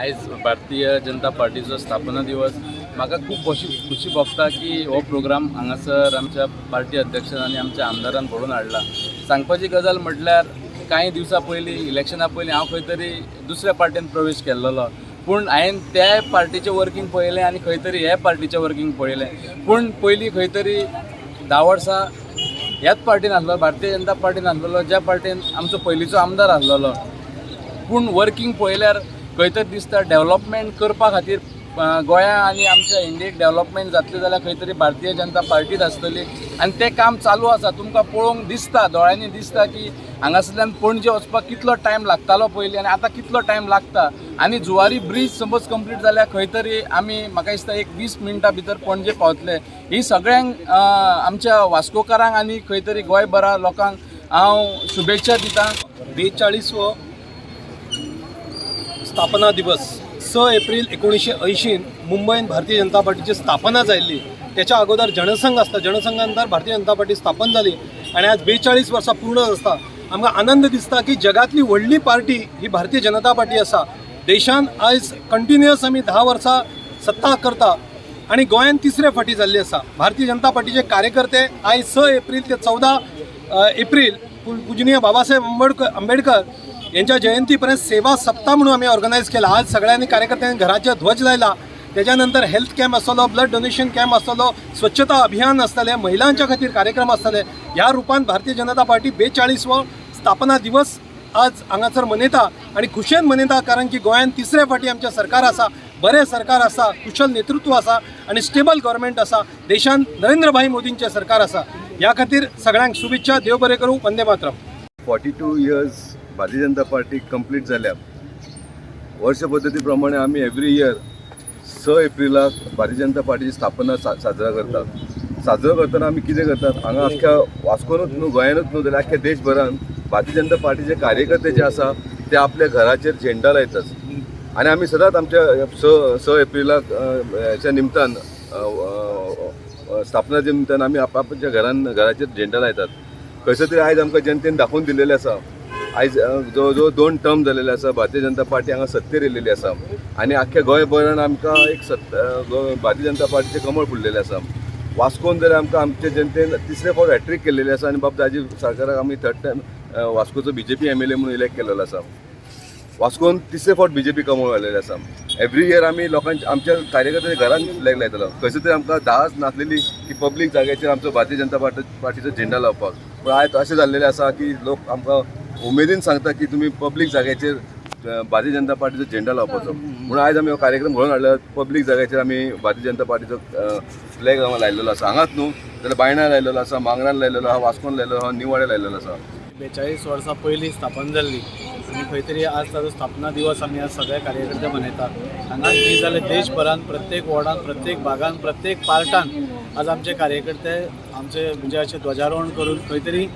आयज भारतीय जनता पार्टीचो स्थापना दिवस. म्हाका खूब खुशी भोगता की हो प्रोग्राम हांगासर आमच्या पार्टी अध्यक्षान आनी आमच्या आमदारान घडोवन हाडला. सांगपाची गजाल म्हटल्यार कांय दिवसां पयलीं, इलेक्शना पयलीं हांव खंय तरी दुसऱ्या पार्टीन प्रवेश केल्लो, पूण हांवें त्या पार्टीचें वर्कींग पळयलें आनी खंय तरी ह्या पार्टीचें वर्कींग पळयलें. पूण पयलीं खंय तरी 10 वर्सां ह्याच पार्टीन आसलो, भारतीय जनता पार्टीन आसलेलो, ज्या पार्टीन आमचो पयलींचो आमदार आसलेलो. पूण वर्कींग पळयल्यार खंय तरी दिसता डेवलपमेंट करपा खातीर गोंया आनी आमच्या इंडियेक डेवलपमेंट जातली जाल्यार खंय तरी भारतीय जनता पार्टीच आसतली आनी तें काम चालू आसा. तुमकां पळोवंक दिसता, दोळ्यांनी दिसता की हांगासरल्यान पणजे वचपाक कितलो टायम लागतालो पयलीं आनी आतां कितलो टायम लागता. आनी जुवारी ब्रीज समज कंप्लीट जाल्यार खंय तरी आमी, म्हाका दिसता, एक 20 मिनटां भितर पणजे पावतले. ही सगळ्यांक, आमच्या वास्कोकारांक आनी खंय तरी गोंयभरा लोकांक हांव शुभेच्छा दिता. 42वो स्थापना दिवस. 6 एप्रिल 1980 मुंबईत भारतीय जनता पार्टीची स्थापना जाल्ली. त्याच्या अगोदर जनसंघ आसता, जनसंघा नंतर भारतीय जनता पार्टी स्थापन जाली आणि आज 42 वर्सां पूर्ण आसता. आमकां आनंद दिसता की जगातली व्हडली पार्टी ही भारतीय जनता पार्टी आसा. देशान आयज कंटिन्युअस आमी 10 वर्सां सत्ता करता आणि गोंयान तिसरे फावटी जाल्ली आसा. भारतीय जनता पार्टीचे कार्यकर्ते आयज 6 एप्रिल ते 14 एप्रिल पूजनीय बाबासाहेब आंबेडकर आंबेडकर यांच्या जयंतीपर्यंत सेवा सप्ताह म्हणून आम्ही ऑर्गनायज केला. आज सगळ्यांनी कार्यकर्त्यांनी घराचेर ध्वज लायला. त्याच्यानंतर हेल्थ कॅम्प आसतलो, ब्लड डोनेशन कॅम्प आसतलो, स्वच्छता अभियान आसतलें, महिलांच्या खातीर कार्यक्रम आसतले. ह्या रुपान भारतीय जनता पार्टी 42वो स्थापना दिवस आज हांगासर मनयता आणि खुशयेन मनयता, कारण की गोंयान तिसरे फावटी आमचें सरकार आसा, बरें सरकार आसा, कुशल नेतृत्व आसा आणि स्टेबल गव्हर्मेंट आसा. देशान नरेंद्रभाई मोदींचें सरकार आसा. ह्या खातीर सगळ्यांक शुभेच्छा. देव बरें करूं. Vande Mataram. 42 years Bharatiya Janata party complete जाल्या. वर्ष पद्दती प्रमाणे आमी एवरी इयर 6 एप्रिलाक भारतीय जनता पार्टीची स्थापना साजरा करतात. साजरो करतना आमी कितें करतात, हांगा अख्ख्या वास्कोनूच न्हू, गोंयानूच न्हू, जाल्यार अख्ख्या देशभरान भारतीय जनता पार्टीचे कार्यकर्ते जे आसा ते आपल्या घराचेर झेंडा लायतात. आनी आमी सदांच आमच्या 6 एप्रिलाक हेच्या निमतान, अ, अ, स्थापना निमतान आमी आपापच्या घरान घराचेर झेंडा लायतात. खंयसर तरी आयज आमकां जनतेन दाखोवन दिलेलें आसा. आयज जवळ जवळ 2 टर्म जालेले आसा, भारतीय जनता पार्टी हांगा सत्तेर येयलेली आसा आनी आख्ख्या गोंयभरान आमकां एक भारतीय जनता पार्टीचें कमळ फुडलेलें आसा. वास्कोन जाल्यार आमकां आमच्या जनतेन तिसरे फावट हॅट्रीक केलेली आसा आनी बाब दाजी सरकाराक आमी थर्ड टायम वास्कोचो बीजेपी एमएलए म्हणून इलेक्ट केलेलो आसा. वास्कोन तिसरे फावट बीजेपी कमळ आलेले आसा. एवरी इयर आमी लोकांच्या, आमच्या कार्यकर्त्यांच्या घरान फ्लॅग लायतलो. खंयसर तरी आमकां धाडस नासलेली की पब्लीक जाग्याचेर आमचो भारतीय जनता पार्टीचो झेंडा लावपाक, पूण आयज अशें जाल्लेलें आसा की लोक आमकां उमेदीन सांगता की तुमी पब्लीक जाग्याचेर भारतीय जनता पार्टीचो झेंडा लावपाचो. म्हणून आयज आमी हो कार्यक्रम घडोवन हाडला. पब्लीक जाग्याचेर आमी भारतीय जनता पार्टीचो फ्लॅग हांगा लायलेलो आसा. हांगाच न्हू जाल्यार बायणा लायलेलो आसा, मांगरान लायलेलो आसा, वास्कोन लायलेलो आसा, निवाडे लायलेलो आसा. 42 वर्सां पयलीं स्थापन जाल्ली आनी खंय तरी आज ताजो स्थापना दिवस आमी आज सगळे कार्यकर्ते मनयतात. हांगाच न्ही जाल्यार देशभरान प्रत्येक वॉर्डान, प्रत्येक भागान, प्रत्येक पार्टान आज आमचे कार्यकर्ते आमचे म्हणजे अशें ध्वजारोहण करून खंय तरी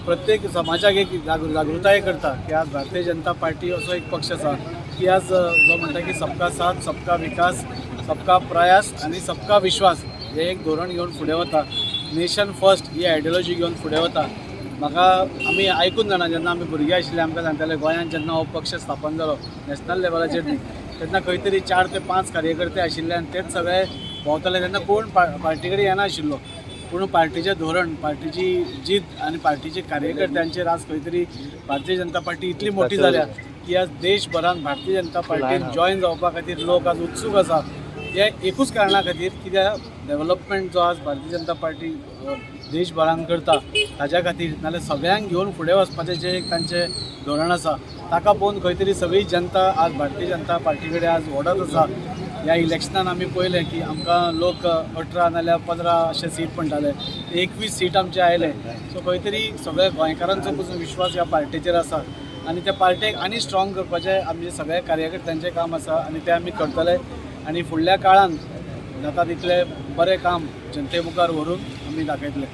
प्रत्येक समाजाक एक जागृताय करता की आज भारतीय जनता पार्टी असो एक पक्ष आसा की आज जो म्हणटा की सबका साथ, सबका विकास, सबका प्रयास आनी सबका विश्वास हे एक धोरण घेवन फुडें वता. नेशन फर्स्ट ही आयडियोलॉजी घेवन फुडें वता. म्हाका आमी आयकून जाणा, जेन्ना आमी भुरगे आशिल्ले आमकां सांगताले, गोंयांत जेन्ना हो पक्ष स्थापन जालो नॅशनल लेवलाचेर न्ही, तेन्ना खंय तरी 4 ते 5 कार्यकर्ते आशिल्ले आनी तेच सगळे भोंवताले. तेन्ना कोण पार्टी कडेन येनाशिल्लो, पूण पार्टीचें धोरण, पार्टीची जीत आनी पार्टीचे कार्यकर्त्यांचेर आज खंय तरी भारतीय जनता पार्टी इतली मोठी जाल्या की आज देशभरान भारतीय जनता पार्टीन जॉयन जावपा खातीर लोक आज उत्सूक आसा. हे एकूच कारणा खातीर, कित्याक डेवलपमेंट जो आज भारतीय जनता पार्टी देशभरान करता ताज्या खातीर, नाल्यार सगळ्यांक घेवन फुडें वचपाचें जें एक तांचें धोरण आसा ताका पळोवन खंय तरी सगळी जनता आज भारतीय जनता पार्टी कडेन आज ओडत आसा. ह्या इलेक्शनान आमी पळयलें की आमकां लोक 18 नाल्यार 15 अशे सीट म्हणटाले, 21 सीट आमचे आयले. सो खंय तरी सगळ्या गोंयकारांचो पसून विश्वास ह्या पार्टीचेर आसा आनी त्या पार्टेक आनी स्ट्रॉंग करपाचें आमचे सगळ्या कार्यकर्त्यांचें काम आसा आनी तें आमी करतले आनी फुडल्या काळान जाता तितलें बरें काम जनते मुखार व्हरून आमी दाखयतले.